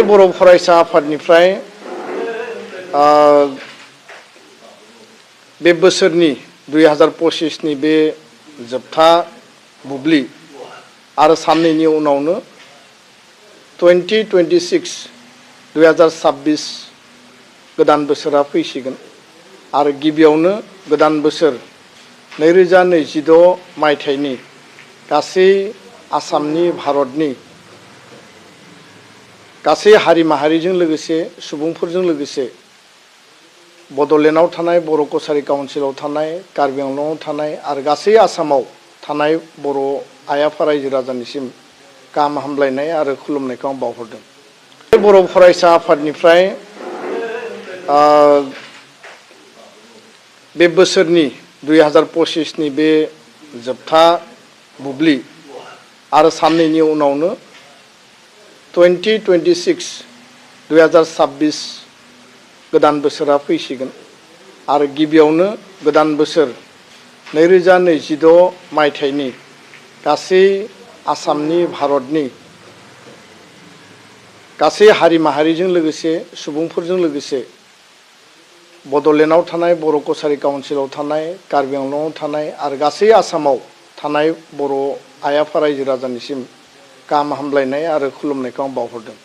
बर' फरायसा आफादनिफ्राय बे बोसोरनि 2025 नि बे जोबथा बुब्लि आरो साननैनि उनावनो 2026 गोदान बोसोरा फैसिगोन आरो गिबियावनो गोदान बोसोर 2026 मायथाइनि गासै आसामनि भारतनि गासै हारि माहारिजों लोगोसे सुबुंफोरजों लोगोसे बड'लेण्डआव थानाय बर' कसारी काउन्सिलाव थानाय कार्बि आंलंआव थानाय आरो गासै आसामाव थानाय बर' आइ आफा रायजो राजानिसिम गाहाम हामलायनाय आरो खुलुमनायखौ आं बावहरदों। बर' फरायसा आफादनिफ्राय बे बोसोरनि 2025 नि बे जोबथा बुब्लि आरो साननैनि उनावनो 2026 गोदान बोसोरा फैसिगोन आरो गिबियावनो गोदान बोसोर 2026 मायथाइनि गासै आसामनि भारतनि गासै हारि माहारिजों लोगोसे सुबुंफोरजों लोगोसे बड'लेण्डआव थानाय बर' कसारी काउन्सिलाव थानाय कार्बि आंलंआव थानाय आरो गासै आसामाव थानाय बर' आइ आफा रायजो राजानिसिम गाहाम हामलायनाय आरो खुलुमनायखौ आं बावहरदों।